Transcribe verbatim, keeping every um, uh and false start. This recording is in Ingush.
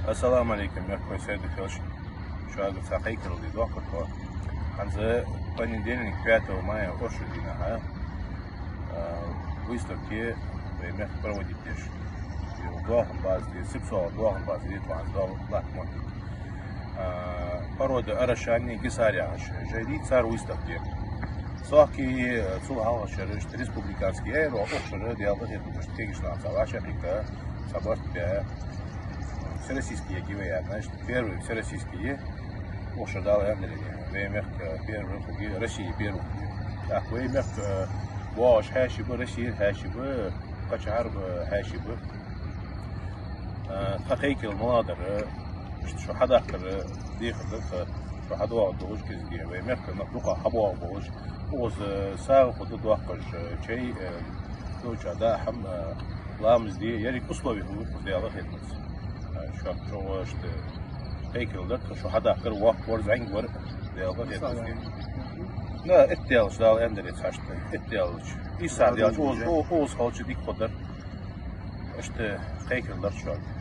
Ассаламу Ӏалайкум, мехкахой, сайре дика хийла шун. Шуга цхьа кхайкарал де доахкар тхо. ХӀанз понедельник, пятого мая, оршот дийнахьа, а, выставка вай мехка проводить деш. Доахан база де, сипсола доахан база де, тхо хӀанз доал латта моттиг. А, порода арашани гисаряхаш. Жайди цар выставка де. Сохки, э, цул хьалха шера, иштта республиканский аэро, укх шера, Даьла къахетамца, кегийча наха цхьа вӀашагӀкхийтта, цхьа барт баь, всероссийский я гивая, значит, первый всероссийский я, укх шера Дала аьнна дале, вай мехка первый хургья, России первый хургья. ТӀаккха вай мехка, э, боагӀаш хьаьший ба, России хьаьший ба, кхычахьара ба хьаьший ба. А, тха кхайкарал малагӀа дар, иштта шо хьадаккхар дехар да тха, шо хьадоагӀаргдолаш кӀезига, вай мехка нах дукха хьабоагӀаргболаш. Укхаза сагӀа хургда доаккхаш, чай, э, долча даа хӀама, э, ламаз де, еррига условеш хургда укхаза, Даьла къахетамца. А, шо чӀоагӀа иштта кхайкарал дар тха, шо хьадаккхар, воккха вар, зӀамига вар, Даьла къахетамца. Да, итт даьлча, Дала аьнна дале, цхьа иштта, итт даьлча. Исс сахьат даьлча, укхаза, укхаза хилча дика хургдар. Иштта кхайкарал дар шуга.